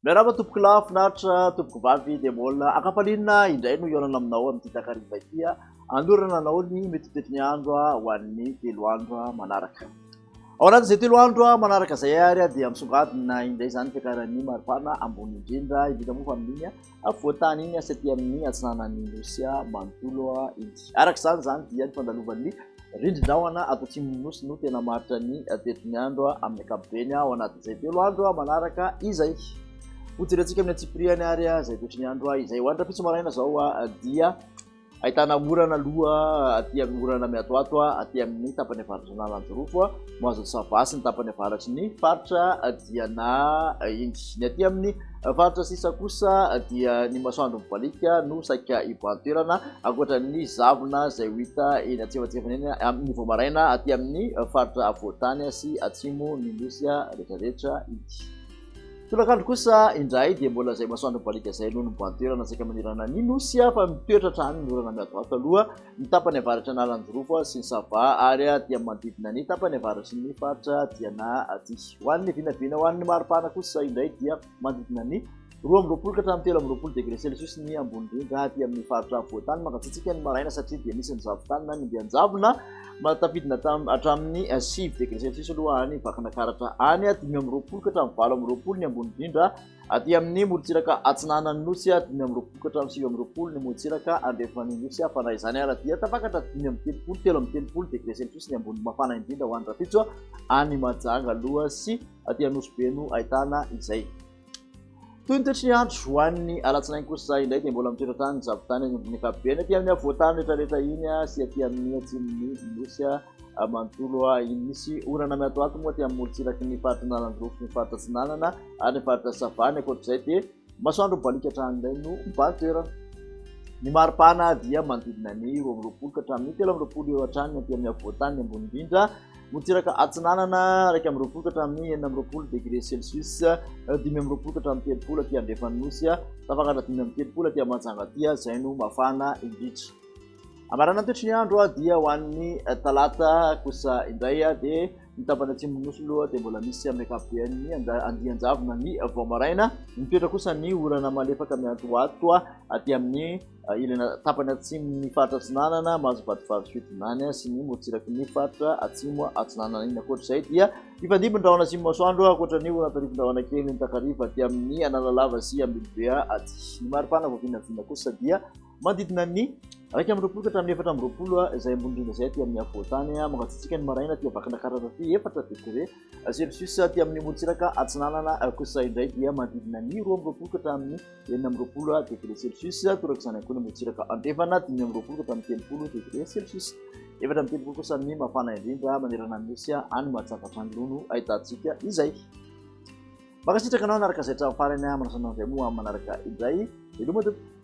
Miarahaba tompokolahy finaritra tompokovavy dia mbola ankafalinina indray no hihaonana aminao amin'ity takariva ity anolorana anao ny mety ho toetry ny andro ho an'ny telo andro manaraka. Ao anatin'izay telo andro manaraka izay ary dia misongadina indray izany fiakaran'ny maripana ambony indrindra, indrindra moa fa amin'iny afovoan-tany iny sy aty amin'ny atsinanan'ny nosy manontolo iny. Araka izany izany dia ny fandalovan'ny rindrin-drahona ato atsimon'ny nosy no tena maharitra ny toetry ny andro amin'ny ankapobeny ao anatin'izay telo andro manaraka izay. Hojerentsika amin'ny antsipiriany ary izay toetry ny andro izay. Ho an'ny rahampitso maraina izao dia Ahitana orana aloha aty amin'ny orana miatoato aty amin'ny tapany avaratry ny Analanjirofo, mahazo ny Sava sy ny tapany avaratry ny faritra Diana iny. Ny aty amin'ny faritra sisa kosa dia ny masoandro mibaliaka no saika hibahan-toerana, ankoatra ny zavona izay ho hita eny antsefatsefany eny amin'ny vao maraina aty amin'ny faritra afovoan-tany sy atsimo ny nosy rehetrarehetra iny. Tolakandro kosa indray dia mbola izay masoandro mibaliaka izay no nibahan-toerana saika manerana ny Nosy fa mitoetra hatrany ny orana miatoato aloha ny tapany avaratra Analanjirofo sy ny Sava ary aty amin'ny manodidina ny tapany avaratry ny faritra Diana aty. Ho an'ny vinavina ho an'ny maripana kosa indray dia manodidina ny 22 ka hatramin'ny 23 degré celsius ny ambony indrindra aty amin'ny faritra afovoan-tany. Mangatsiatsiaka ny maraina satria dia misy ny zavon-tany na ny andian-javona. Tafidina hatramin'ny 9 degré celsius aloha any Vakinakaratra any, 25 ka hatramin'ny 28 ny ambony indrindra aty amin'ny morontsiraka atsinanan'ny Nosy, 25 ka hatramin'ny 29 ny morontsiraka andrefan'ny Nosy, fa na izany ara dia tafakatra 35, 33 degré celsius ny ambony mafana indrindra ho an'ny rahampitso any Mahajanga aloha sy aty Anosibe no ahitana izay. Toy ny toetry ny andro ho an'ny alatsinainy kosa indray dia mbola mitoetra hatrany ny zavon-tany any amin'ny ankapobeny aty amin'ny afovoan-tany rehetrarehetra iny sy aty amin'ny atsimon'ny nosy manontolo iny. Misy orana miatoato moa aty amin'ny morontsiraky ny faritra Analanjirofo sy ny faritra Atsinanana ary ny faritra Sava. Ny ankoatr'izay dia masoandro mibaliaka hatrany indray no mibahan-toerana. Ny maripana dia manodidina ny 22 ka hatramin'ny 23 eo hatrany aty amin'ny afovoan-tany ny ambony indrindra. Morontsiraka atsinanana, 21 ka hatramin'ny 26 degré celsius, 25 ka hatramin'ny 30 aty andrefan'ny Nosy, tafakatra 35 aty Mahajanga aty, izay no mafana indrindra. Hamarana ny toetry ny andro dia ho an'ny talata kosa indray dia ny tapany atsimon'ny Nosy aloha dia mbola misy amin'ny ankapobeny andian-javona ny vao maraina, mitoetra kosa ny orana malefaka miantoato aty amin'ny Ilana tapany atsimon'ny faritra atsinanana, mahazo Vatovavy Fitovinany sy ny morontsiraky ny faritra atsimo atsinanana iny. Ankoatra izay dia mifandimby ny rahona sy ny masoandro, ankoatra ny orana tarifin-drahona kely ny takariva aty amin'ny Analalava sy Ambilobe aty. Ny maripana voavinavina kosa dia manodidina ny 21 ka hatramin'ny 24 izay ambony indrindra izay aty amin'ny afovoan-tany. Mangatsiatsiaka ny maraina aty Vakinankaratra aty, 4 degré celsius aty amin'ny morontsiraka atsinanana kosa indray dia manodidina ny 22 ka hatramin'ny 26 degré celsius, toraka izany ihany koa ny morontsiraka andrefana, 25 ka hatramin'ny 30 degré celsius. 34 kosa ny mafana indrindra manerana ny Nosy any Mahajanga hatrany aloha no ahitantsika izay. Mankasitraka anao nanaraka izay hatramin'ny farany, manasa anao indray moa amin'ny manaraka indray. Veloma tompoko.